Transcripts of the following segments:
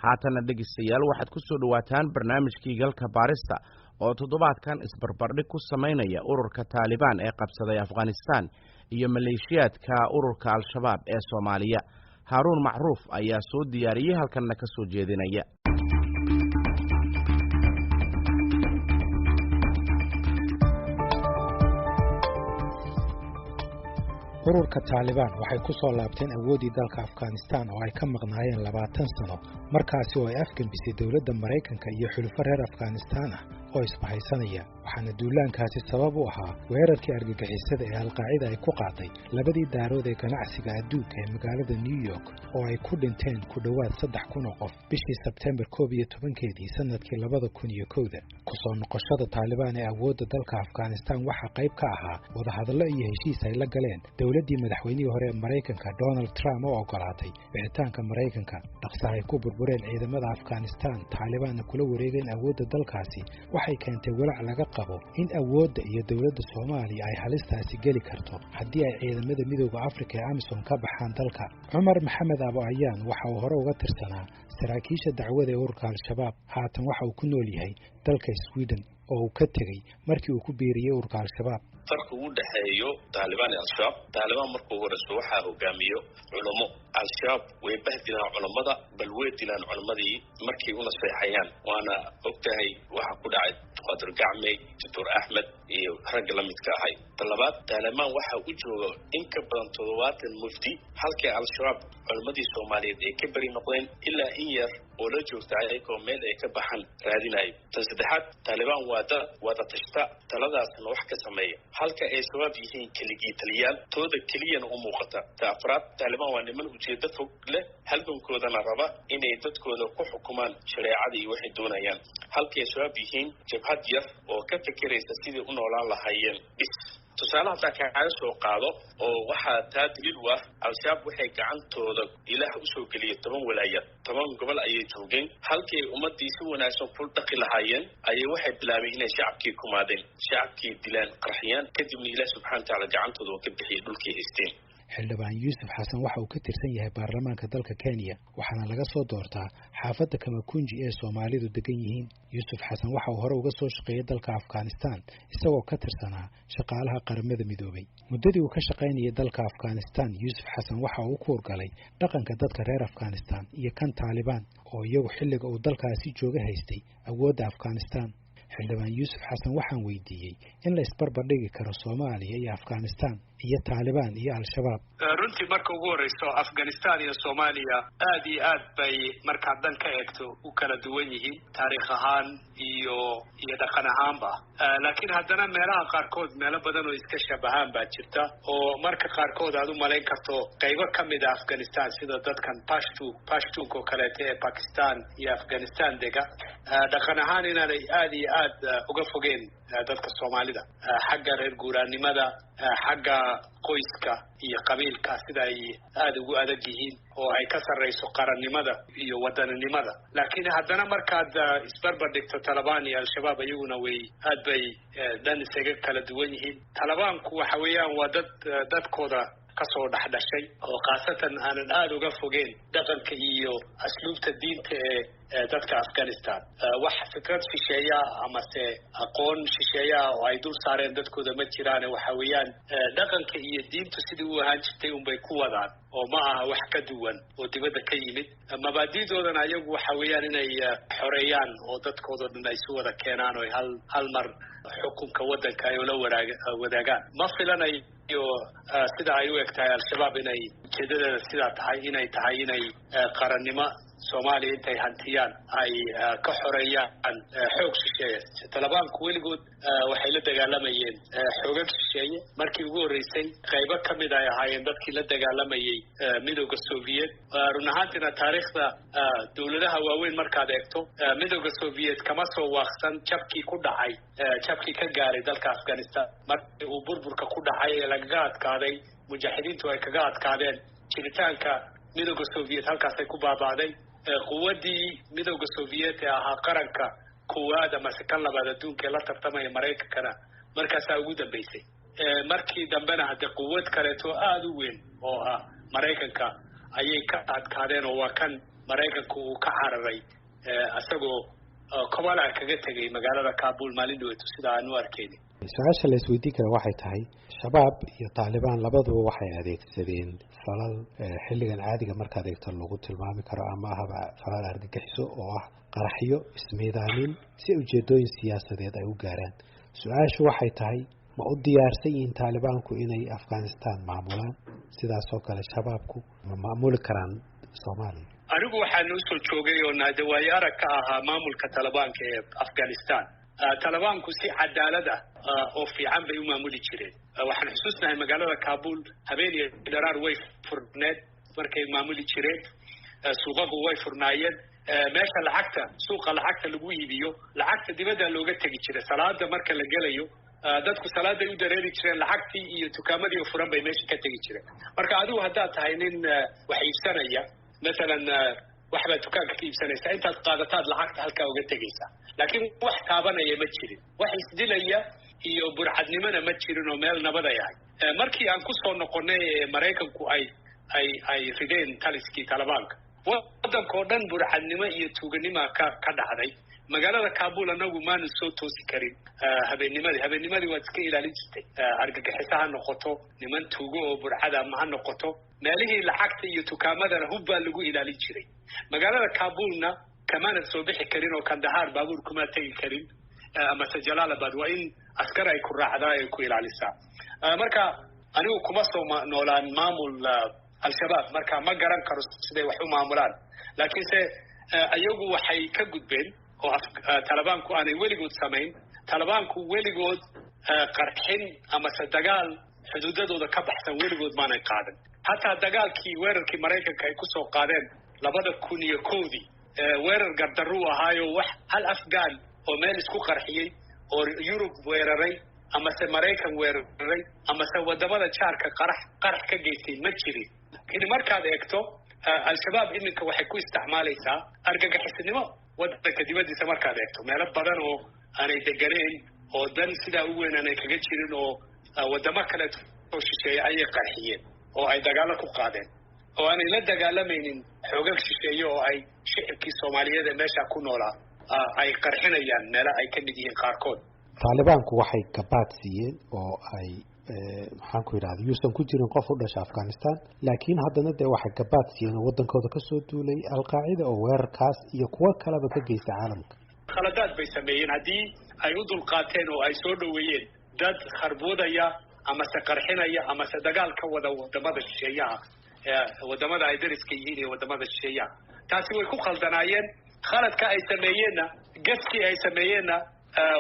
Haatana dhegeystayaal, waxaad ku soo dhowaataan barnaamijkii Galka Baarista oo toddobaadkan isbarbardhig ku samaynaya ururka Taalibaan ee qabsaday Afghanistan iyo maleeshiyaadka ururka Al-Shabaab ee Soomaaliya. Haaruun Macruuf ayaa soo diyaariyey, halkanna ka soo jeedinaya. Ururka Taalibaan waxay ku soo laabteen awooddii dalka Afghanistan oo ay ka maqnaayeen 20 sano, markaasi oo ay afgembisay dowladda Maraykanka iyo xulufo reer Afghanistaan ah oo isbahaysanaya. Waxaana duulaankaasi sabab u ahaa weerarkii argagixisada ee Alqaacida ay ku qaaday labadii daarood ee ganacsiga adduunka ee magaalada New York, oo ay ku dhinteen ku dhowaad 3000 oo qof bishii Sebtembar 11-keedii sanadkii 2001-da. Ku soo noqoshada Taalibaan ee awoodda dalka Afghanistan waxaa qayb ka ahaa wadahadallo iyo heshiis ay la galeen dowladdii madaxweynihii hore ee Maraykanka Donald Trump oo ogolaatay bixitaanka Maraykanka. Dhaqsaha ay ku burbureen ciidamada Afghanistan, Taalibaanna kula wareegeen awoodda dalkaasi, waxay keentay walaac laga qabo in awoodda iyo dowladda Soomaaliya ay halistaasi geli karto haddii ay ciidamada Midowda Afrika ee AMISOM ka baxaan dalka. Cumar Maxamed Abo Ayaan waxa uu hore uga tirsanaa saraakiisha dacwada ee ururka Al-Shabaab. Haatan waxa uu ku nool yahay dalka Sweden oo uu ka tegey markii uu ku biiriyey ururka Al-Shabaab. Farqi u dhexeeyo Taalibaan iyo Al-Shabaab: Taalibaan markuu horeyso waxaa hogaamiyo culamo. Al-Shabaab way bahdilaan culammada, bal way dilaan culammadii markay u naseexayaan. Waana ogtahay waxaa ku dhacay Qadir Gacmey, Doctor Axmed iyo ragga la midka ahay. Ta labaad, Taalibaan waxaa u jooga in ka badan 70 mufti, halkii Al-Shabaab culammadii Soomaaliyeed ay ka beri noqdeen ilaa in yar oo la joogta ayagoo meel ay ka baxan raadinayo. Tan saddexaad, Taalibaan waa dad wada tashta, taladaasna wax ka sameeya, halka ay Shabaab yihiin keligii taliyaal, tooda keliyana u muuqata. Ta afraad, Taalibaan waa niman ujeedo fog leh, halgankoodana raba inay dadkooda ku xukumaan shareecada iyo waxay doonayaan, halka ay Shabaab yihiin jabhad yar oo ka fekeraysa sidii u noolaan lahaayeen bis. Tusaale haddaa kaaga soo qaado oo waxaa taa daliil u ah, Al-Shabaab waxay gacantooda Ilaah usoo geliyay 10 walaayad, 10 gobol ayay joogeen. Halkii ummadii si wanaagsan ku dhaqi lahaayeen ayay waxay bilaabeen inay shacabkii kumaadeen, shacabkii dilaan, qarxiyaan. Kadibna Ilaah subxana watacaala gacantooda oo ka bixiyay dhulkii haysteen. Xildhibaan Yuusuf Xasan waxa uu ka tirsan yahay baarlamaanka dalka Kenya, waxaana laga soo doortaa xaafadda Kamakunji ee Soomaalidu degan yihiin. Yuusuf Xasan waxa uu hore uga soo shaqeeyey dalka Afghanistan isagoo ka tirsanaa shaqaalaha Qaramada Midoobay. Muddadii uu ka shaqaynayay dalka Afghanistan, Yuusuf Xasan waxa uu ku urgalay dhaqanka dadka reer Afghanistan iyo kan Taalibaan oo iyagu xilliga uu dalkaasi jooga haystay awoodda Afghanistan. Xildhibaan Yuusuf Xasan waxaan weydiiyey in la isbarbar dhigi karo Soomaaliya iyo Afghanistan iyo Taalibaan iyo Al-Shabaab. Runtii, marka ugu horeyso, Afghanistan iyo Soomaaliya aad iyo aad bay markaad dan ka eegto u kala duwan yihiin taariikh ahaan iyo dhaqan ahaanba. Laakiin haddana meelaha qaarkood meelo badan oo iska shabahaan baa jirta, oo marka qaarkood aad u malayn karto qaybo ka mid a Afghanistan, sida dadkan Pashtunka oo kaleeto ee Pakistan iyo Afghanistan dega, dhaqan ahaan inaanay aad iyo aad uga fogeen dadka Soomaalida, xagga reer guuraanimada, xagga qoyska iyo qabiilka, sida ay aada ugu adag yihiin oo ay ka sarreyso qarannimada iyo wadaninimada. Laakiin haddana markaad isbarbar dhigto Talabaan iyo Al-Shabaab, iyaguna way aad bay dhan isaga kala duwan yihiin. Talabaanku waxa weeyaan waa dad dadkooda kasoo dhex dhashay oo khaasatan aanan aada uga fogeen dhaqanka iyo asluubta diinta ee dadka Afghanistan. Wax fikrad shisheeyaa amase aqoon shisheeyaa oo ay dul saareen dadkooda ma jiraane, waxa weeyaan dhaqanka iyo diintu sidii u ahaan jirtay unbay ku wadaan, oo ma aha wax ka duwan oo dibadda ka yimid. Mabaadi'doodana ayagu waxa weeyaan inay xoreeyaan oo dadkoodao dhan ay isu wada keenaan oo hal mar xukunka waddanka ay ula wadaagaan. Ma filanayo sida ay u eg tahay Al-Shabaab inay ujeedadeeda sidaa tahay, inay tahay inay qarannimo Soomaaliya intay hantiyaan ay ka xoreeyaan xoog shisheeye. Talibaanku weligood waxay la dagaalamayeen xoogag shisheeye. Markii ugu horreysay qaybo ka mid ay ahaayeen dadkii la dagaalamayey Midowda Soviet. Run ahaantiina taariikhda dowladaha waaweyn markaad eegto, Midowda Soviet kama soo waaqsan jabkii ku dhacay, jabkii ka gaaray dalka Afghanistan markii uu burburka ku dhacay ee lagaga adkaaday, mujaaxidiintu ay kaga adkaadeen. Jiritaanka Midowda Soviet halkaasay ku baaba'day. Quwaddii Midowda Soviet ee ahaa qaranka koowaad amase kan labaad adduunka ee la tartamaya Maraykankana markaasaa ugu dambeysay. Markii dambena haddee quwad kaleeto aada u weyn oo ah Maraykanka ayay ka adkaadeen, oo waa kan Maraykanku uu ka cararay isagoo kobala kaga tegay magaalada Kabul maalin dhaweeto, sida aan u arkaynin. Su-aasha la isweydiin kara waxay tahay, Shabaab iyo Taalibaan labaduba waxay adeegsadeen falal xilligan caadiga markaad eegto lagu tilmaami karo ama ahaba falal argagixiso oo ah qaraxyo, ismiidaamin, si ujeedooyin siyaasadeed ay u gaaraan. Su-aashu waxay tahay, ma u diyaarsan yihiin Taalibaanku inay Afghanistan maamulaan? Sidaasoo kale Shabaabku ma maamuli karaan Soomaaliya? Anigu waxaan usoo joogay oo naadawaayo arag ka ahaa maamulka Talibaanka ee Afghanistan. Talibaanku si cadaalad ah oo fiican bay u maamuli jireen. Waxaan xusuusnahay magaalada Kabul habeen iyo dharaar way furneed markay maamuli jireen, suuqagu way furnaayeen, meesha lacagta, suuqa lacagta lagu iibiyo, lacagta dibadda looga tegi jiray. Salaada marka la gelayo, dadku salaaday u dareeri jireen, lacagtii iyo dukaamadii oo furan bay meesha ka tegi jireen. Marka adigu haddaad tahay nin wax iibsanaya, masalan waxbaad dukaanka ka iibsanaysaa, intaad qaadataad lacagta halkaa uga tegaysaa, laakiin wax taabanaya ma jirin, wax isdilaya iyo burcadnimona ma jirin oo meel nabad ay ahay. Markii aan kusoo noqonay ee Maraykanku ay rideen taliskii Talibaanka, waddanka oo dhan burcadnimo iyo tuuganima ka dhacday. Magaalada Kabul anagu maanu soo toosi karin habeennimadii. Habeennimadii waad iska ilaalin jirtay, argagixiso ha noqoto, niman tuugo oo burcada ma ha noqoto. Meelihii lacagta iyo tukaamadana hub baa lagu ilaalin jiray. Magaalada Kabulna kamaanad soo bixi karin oo Kandahar baabuur kumaa tegi karin amase Jalalabad, waa in askar ay ku raacdaa ay ku ilaalisaa. Marka anigu kuma soo noolaan maamul Al-Shabaab, marka ma garan karo siday wax u maamulaan, laakiinse iyagu waxay ka gudbeen oo Talibaanku aanay weligood samayn. Talibaanku weligood qarxin amase dagaal xuduudadooda ka baxsan weligood maanay qaadan. Hataa dagaalkii weerarkii Maraykanka ay kusoo qaadeen 2001-dii, weerar gardarruu ahaayo, wax hal Afghan oo meel isku qarxiyey oo Yurub weeraray amase Maraykan weeraray amase wadamada jaarka qarax ka geystay ma jirin. Laakiin markaad eegto Al-Shabaab iminka waxay ku isticmaalaysaa argagixisnimo waddanka dibaddiisa. Markaad eegto meelo badan oo aanay deganeen oo dan sidaa u weyn aanay kaga jirin oo wadamo kale oo shisheeye ayay qarxiyeen oo ay dagaalo ku qaadeen, oo aanay la dagaalamaynin xoogag shisheeye, oo ay shicibkii Soomaaliyeed ee meesha ku noolaa ay qarxinayaan meelo ay ka mid yihiin qaarkood. Taalibaanku waxay gabaad siiyeen oo ay, maxaan ku yidhahda, yuusan ku jirin qof u dhasha Afghanistan, laakiin haddana dee waxay gabaad siiyeen oo waddankooda kasoo duulay Alqaacida oo weerarkaas iyo kuwo kaleba ka geysta caalamka. Khaladaad bay sameeyeen haddii ay u dulqaateen oo ay soo dhoweeyeen dad kharbuudaya amase qarxinaya amase dagaal ka wada wadamada shisheeyaha, wadamada ay dariska yihiin iyo wadamada shisheeyaha. Taasi way ku khaldanaayeen. Khaladka ay sameeyeenna, gaskii ay sameeyeenna,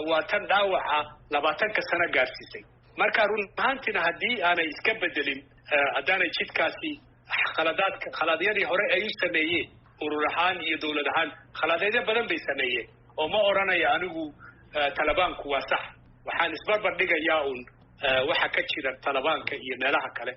waa tan dhaawaca 20-ka sano gaarsiisay. Marka run ahaantiina haddii aanay iska bedelin, haddaanay jidkaasi khaladaadka, khaladyadii hore ay u sameeyeen urur ahaan iyo dowlad ahaan, khaladeedyo badan bay sameeyeen oo ma odhanaya anigu Talibaanku waa sax. Waxaan isbarbar dhigayaa uun waxa ka jira Talibaanka iyo meelaha kale.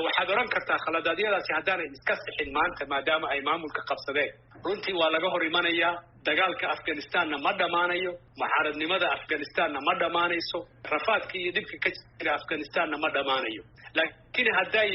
Waxaad odhan kartaa khaladaadyadaasi haddaanay iska sixin maanta, maadaama ay maamulka qabsadeen, runtii waa laga hor imanayaa. Dagaalka Afghanistanna ma dhammaanayo, mucaaradnimada Afghanistanna ma dhammaanayso, rafaadka iyo dhibka ka jira Afghanistanna ma dhammaanayo. Laakiin hadday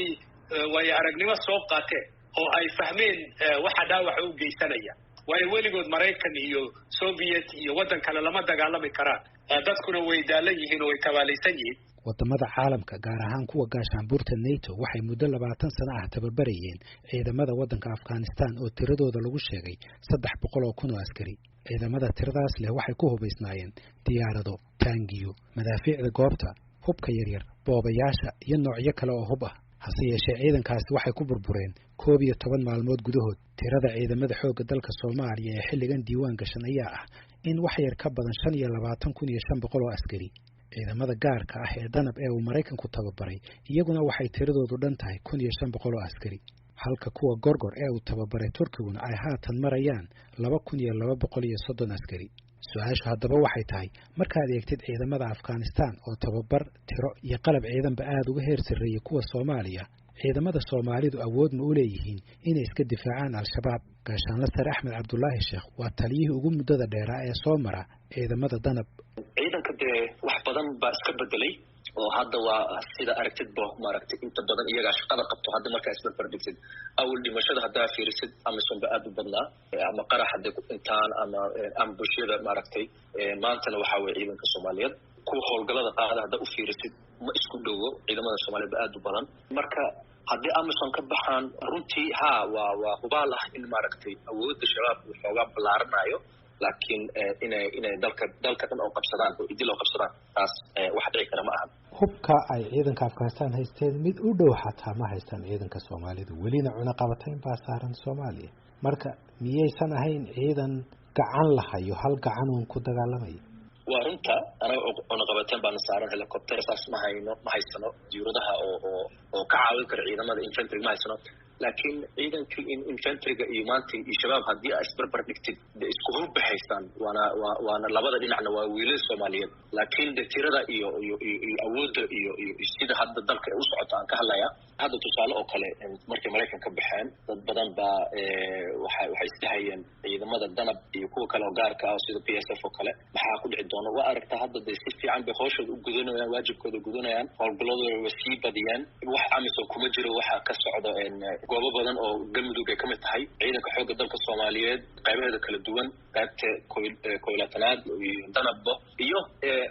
waayo aragnimo soo qaateen oo ay fahmeen waxa dhaawaca u geysanaya, waayo weligood Maraykan iyo Soviet iyo waddan kale lama dagaalami karaan, dadkuna way daalan yihiin oo way tabaalaysan yihiin. Wadamada caalamka, gaar ahaan kuwa gaashaanbuurta NATO, waxay muddo 20 sano ah tababarayeen ciidamada waddanka Afghanistan oo tiradooda lagu sheegay 300,000 oo askari. Ciidamada tiradaas leh waxay ku hubaysnaayeen diyaarado, taangiyo, madaafiicda goobta, hubka yaryar, boobayaasha iyo noocyo kale oo hub ah. Hase yeeshee ciidankaasi waxay ku burbureen 11 maalmood gudahood. Tirada ciidamada xoogga dalka Soomaaliya ee xilligan diiwaan gashan ayaa ah in wax yar ka badan 25,500 oo askari. Ciidamada gaarka ah ee Danab ee uu Maraykanku tababaray iyaguna waxay tiradoodu dhan tahay 1500 oo askari, halka kuwa Gorgor ee uu tababaray Turkiguna ay haatan marayaan 2230 askari. Su-aashu haddaba waxay tahay, markaad eegtid ciidamada Afghanistan oo tababar, tiro iyo qalab ciidanba aada uga heer sarreeyey kuwa Soomaaliya, ciidamada Soomaalidu awood ma u leeyihiin inay iska difaacaan Al-Shabaab? Gaashaanla sare Axmed Cabdulaahi Sheekh waa taliyihii ugu muddada dheeraa ee soo mara ciidamada Danab. Ciidanka dee wax badan Badan baa iska bedelay oo hadda waa sida aragtidba, maaragtay, inta badan iyagaa shaqada qabto. Hadda markaa isbarbar dhigtid awal dhimashada haddaa fiirisid, AMISOM ba aada u badnaa, ama qarax hadday ku dhintaan ama ambushyada, maaragtay. Maantana waxaa weye ciidanka Soomaaliyeed kuwa howlgallada qaada haddaa u fiirisid ma isku dhowo, ciidamada Soomaaliyed ba aada u badan. Marka haddii AMISOM ka baxaan, runtii ha waa hubaal ah in, maaragtay, awoodda Shabaab uu xoogaa ballaaranayo, laakiin inay dalka dhan oo qabsadaan oo idil oo qabsadaan, taas wax dhici kara ma ahan. Hubka ay ciidanka Afghanistan haysteen mid u dhow xataa ma haystaan ciidanka Soomaalidu, welina cunaqabatayn baa saaran Soomaaliya. Marka miyaysan ahayn ciidan gacan la hayo, hal gacan uun ku dagaalamaya? Waa runta, anaga cunaqabateen baana saaran. Helicopter saas ma hayno, ma haysano diyuuradaha oo ka caawin kara ciidamada infantryga ma haysano. Laakiin ciidankii infantryga iyo maanta iyo Shabaab haddii aa isbarbar dhigtid, de isku hubba haystaan, waana wa waana labada dhinacna waa wiilal Soomaaliyeed. Laakiin de tirada iyo awoodda iyo sida hadda dalka ay u socoto aan ka hadlaya. Hadda tusaale oo kale, markay Maraykan ka baxeen, dad badan baa waxay isdhahayeen ciidamada Danab iyo kuwa kale oo gaarka ah sida PSF oo kale maxaa ku dhici doona. Waa aragtaa hadda de si fiican bay hooshooda u gudanayaan, waajibkooda gudanayaan, howlgalladooda way sii badiyeen. Wax AMISOM kuma jiro waxa ka socda goobo badan oo Galmudug ay ka mid tahay. Ciidanka xoogga dalka Soomaaliyeed qaybaheeda kala duwan, qaybta 21aad iyo Danabbo iyo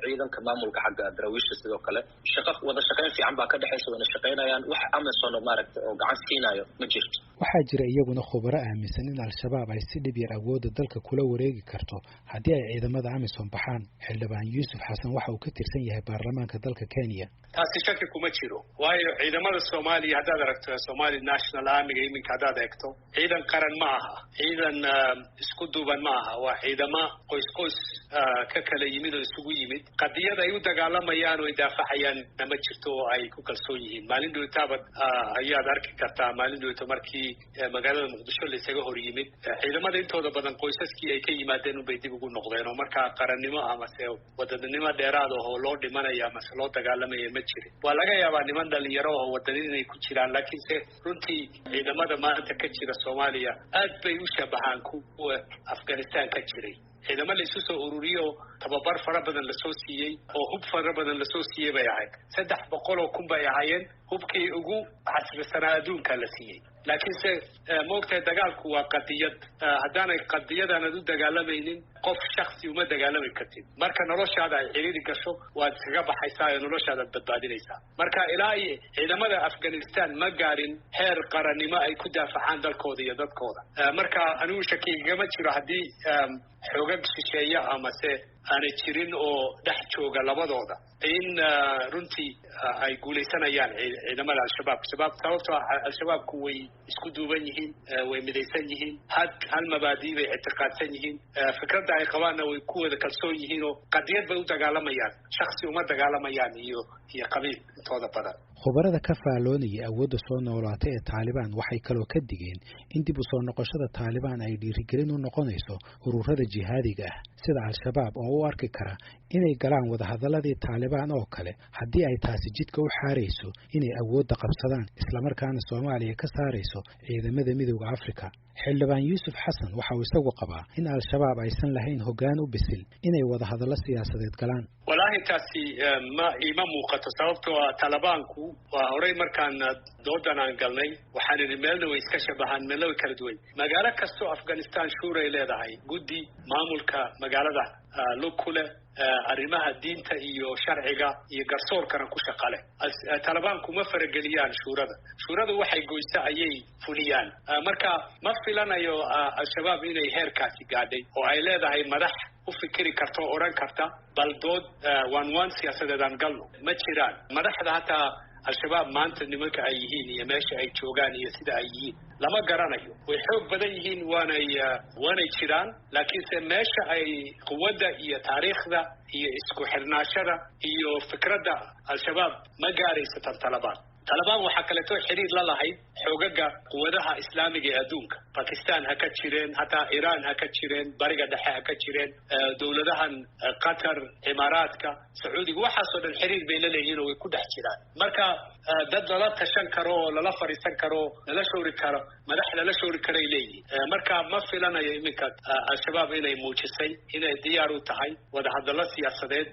ciidanka maamulka xagga Daraawiisha sidoo kale, shaqa wada shaqayn fiican baa ka dhexaysa, wayna shaqaynayaan. Wax AMISOM, maaragta, oo gacan siinayo ma jirto. Waxaa jira iyaguna khubaro aaminsan in Al-Shabaab ay si dhib yar awoodda dalka kula wareegi karto haddii ay ciidamada AMISOM baxaan. Xildhibaan Yuusuf Xasan waxa uu ka tirsan yahay baarlamaanka dalka Kenya. Taasi shaki kuma jiro, waayo ciidamada Soomaaliya haddaad aragto, Somali National Armyga iminka haddaad eegto, ciidan qaran ma aha, ciidan isku duuban ma aha. Waa ciidamo qoys qoys ka kala yimid oo isugu yimid. Qadiyad ay u dagaalamayaan oo ay daafaxayaan ma jirto oo ay ku kalsoon yihiin. Maalin dhowtaabad ayaad arki kartaa, maalin dhowto markii magaalada Muqdisho laisaga hor yimid, ciidamada intooda badan qoysaskii ay ka yimaadeen unbay dib ugu noqdeen, oo markaa qarannimo amase wadaninimo dheeraad ah oo loo dhimanaya amase loo dagaalamaya ma jirin. Waa laga yaabaa niman dhalinyaro oo wadanin inay ku jiraan, laakiinse runtii ciidamada maanta ka jira Soomaaliya aad bay u shabaxaan kuwa Afghanistan ka jiray. Ciidamo la isu soo ururiyo, tababar fara badan lasoo siiyey oo hub fara badan lasoo siiyey bay ahayd. 300,000 bay ahaayeen, hubkii ugu casrisanaa adduunka la siiyey. Laakiinse maogtahay, dagaalku waa qadiyad. Haddaanay qadiyadaanad u dagaalamaynin, qof shaksi uma dagaalami kartid. Marka noloshaada ay ciriiri gasho waad iskaga baxaysaa oo noloshaadaad badbaadinaysaa. Marka ilaa iyo ciidamada Afghanistan ma gaarin heer qarannimo ay ku daafacaan dalkooda iyo dadkooda. Marka anigu shakigama jiro haddii xoogag shisheeya amase aanay jirin oo dhex jooga labadooda in runtii ay guulaysanayaan ciidamada Al-Shabaab. Shabaab, sababtoo ah Al-Shabaabku way isku duuban yihiin, way midaysan yihiin, hal mabaadii bay ictiqaadsan yihiin, fikradda ay qabaanna way ku wada kalsoon yihiin oo qadiyad bay u dagaalamayaan, shaksi uma dagaalamayaan iyo qabiil intooda badan. Khubarada ka faalloonayay awoodda soo noolaatay ee Taalibaan waxay kaloo ka digeen in dib u soo noqoshada Taalibaan ay dhiirigelin u noqonayso ururada jihaadiga ah sida Al-Shabaab oo u arki kara inay galaan wadahadalladii Taalibaan oo kale haddii ay taasi jidka u xaarayso inay awoodda qabsadaan, islamarkaana Soomaaliya ka saarayso ciidamada Midowda Afrika. Xildhibaan Yuusuf Xasan waxa uu isagu qabaa in Al-Shabaab aysan lahayn hoggaan u bisil inay wadahadallo siyaasadeed galaan. Walaahi, taasi ma iima muuqato, sababtoo ah Talibaanku waa horey markaan doodan aan galnay waxaan idhi meelna way iska shabahaan, meelna way kala duwan. Magaalo kastoo Afghanistan shuuray leedahay, guddi maamulka magaalada lug ku leh arrimaha diinta iyo sharciga iyo garsoorkana ku shaqa leh. Talibaanku ma farageliyaan shuurada, shuuradu waxay goysa ayay fuliyaan. Marka ma filanayo Al-Shabaab inay heerkaasi gaadhay oo ay leedahay madax u fikiri karta oo odhan karta bal dood waan waan siyaasadeed aan galno. Ma jiraan madaxda hataa Al-Shabaab maanta nimanka ay yihiin iyo meesha ay joogaan iyo sida ay yihiin lama garanayo. Way xoog badan yihiin, waanay jiraan, laakiinse meesha ay quwadda iyo taariikhda iyo isku xirnaashada iyo fikradda Al-Shabaab ma gaarayso tan Talabaan. Talabaan waxaa kaleeto xiriir la lahayd xoogaga quwadaha islaamiga ee adduunka. Bakistan ha ka jireen, hataa Iiraan ha ka jireen, Bariga Dhexe ha ka jireen, dowladahan Qatar, Imaaraadka, Sacuudiga, waxaasoo dhan xiriir bay la leeyihiin oo way ku dhex jiraan. Marka dad lala tashan karo oo lala fadhiisan karo, lala showri karo, madax lala showri karay leeyihiin. Marka ma filanayo iminka Al-Shabaab inay muujisay inay diyaar u tahay wadahadallo siyaasadeed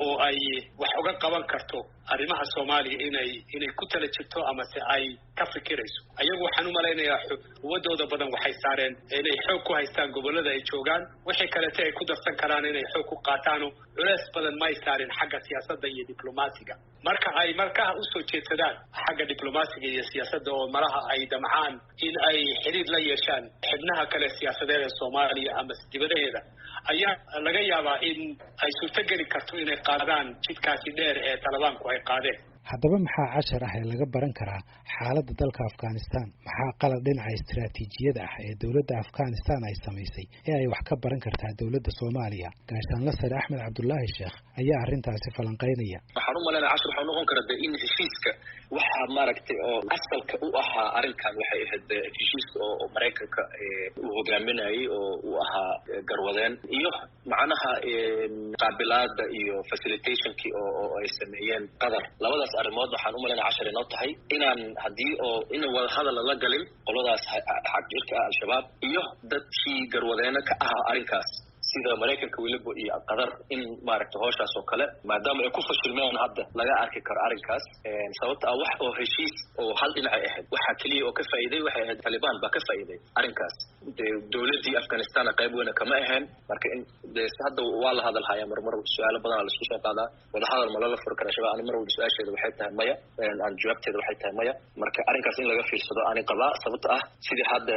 oo ay wax uga qaban karto arrimaha Soomaaliya inay ku tala jirto amase ay ka fikirayso. Ayagu waxaan u malaynayaa quwadooda badan waxay saareen inay xoog ku haystaan gobollada ay joogaan, wixii kalete ay ku darsan karaan inay xoog ku qaataano. Culeys badan may saarin xagga siyaasadda iyo diblomaasiga. Marka ay markaha usoo jeedsadaan xagga diblomaasiga iyo siyaasadda oo malaha ay damcaan in ay xiriir la yeeshaan xibnaha kale siyaasadeed ee Soomaaliya ama dibadaheeda, ayaa laga yaabaa in ay suurtogeli karto inay qaadaan jidkaasi dheer ee Talibaanku ay qaadeen. Haddaba maxaa cashar ah ee laga baran karaa xaaladda dalka Afghanistan? Maxaa qalad dhinaca istiraatiijiyada ah ee dowladda Afghanistan ay samaysay ee ay wax ka baran kartaa dowladda Soomaaliya? Gaashaanla Sare Axmed Cabdulaahi Sheekh ayaa arrintaasi falanqaynaya. Waxaan u malaynaya cashar waxaa noqon kara de in heshiiska waxaa maaragtay oo asalka u ahaa arrinkan waxay ahayd heshiiska oo Maraykanka uu hogaaminayay oo uu ahaa garwadeen, iyo macnaha qaabilaada iyo facilitationkii oo ay sameeyeen Qatar. Labadaas arrimood waxaan u malaynaya cashar inoo tahay inaan haddii oo in wadahadal lala galin qoladaas xagjirka ah Al-Shabaab iyo dadkii garwadeena ka ahaa arrinkaas sida Maraykanka weliba iyo Qatar, in maaragtay howshaas oo kale maadaama ay ku fashilmeen hadda laga arki karo arrinkaas. Sababta ah wax oo heshiis oo hal dhinacay ahayd, waxaa keliya oo ka faa'iiday waxay ahayd Taliban baa ka faa'iiday arrinkaas. Dowladdii Afghanistan qayb weyna kama ahayn. Marka in de hadda waa la hadal hayaa, marmar su-aalo badanaa laisku soo qaadaa, wadahadal ma lala furi kara Shabaab? Ani mar walba su-aasheeda waxay tahay maya, aan jawaabteeda waxay tahay maya. Marka arrinkaas in laga fiirsado ani qabaa, sababta ah sidii hadda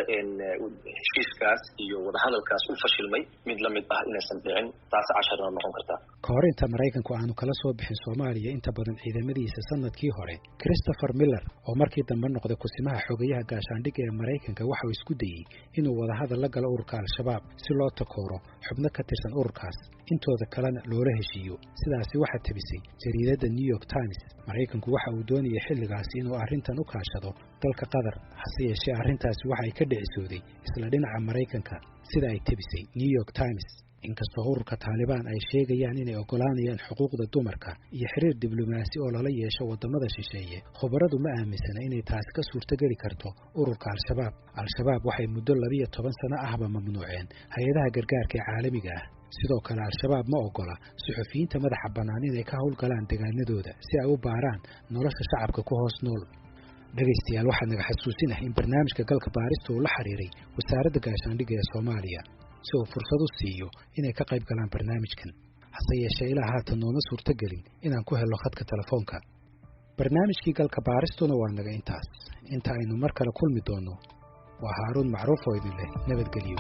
heshiiskaas iyo wadahadalkaas u fashilmay mid lamid ah inaysan dhicin, taas casharna noqon kartaa. Ka hor inta Maraykanku aanu kala soo bixin Soomaaliya inta badan ciidamadiisa sanadkii hore, Christopher Miller oo markii dambe noqday kusimaha xogayaha gaashaandhigga ee Maraykanka waxa uu isku dayey inuu wadahadal la galo ururka Al-Shabaab si loo takooro xubno ka tirsan ururkaas, intooda kalena loola heshiiyo. Sidaasi waxaa tebisay jariidadda New York Times. Maraykanku waxa uu doonayay xilligaasi inuu arrintan u kaashado dalka Qatar, hase yeeshee arrintaasi waxa ay ka dhicisooday isla dhinaca Maraykanka, sida ay tebisay New York Times. Inkastoo ururka Taalibaan ay sheegayaan inay oggolaanayaan xuquuqda dumarka iyo xiriir diblomaasi oo lala yeesho waddamada shisheeye, khubaradu ma aaminsana inay taasi ka suurtogeli karto ururka Al-Shabaab. Al-Shabaab waxay muddo 12 sano ahba mamnuuceen hay-adaha gargaarka ee caalamiga ah. Sidoo kale Al-Shabaab ma oggola suxufiyiinta madaxa bannaan inay ka howlgalaan deegaanadooda si ay u baaraan nolosha shacabka ku hoos nool. Dhegaystayaal, waxaa naga xasuusinah in barnaamijka Galka Baarista uu la xiriiray wasaaradda gaashaandhigga ee Soomaaliya si uu fursad u siiyo inay ka qayb galaan barnaamijkan, hase yeeshee ilaa haatan nooma suurtogelin inaan ku helno khadka telefoonka. Barnaamijkii Galka Baaristuna waa naga intaas. Inta aynu mar kale kulmi doonno, waa Haaruun Macruuf oo idin leh nabadgelyo.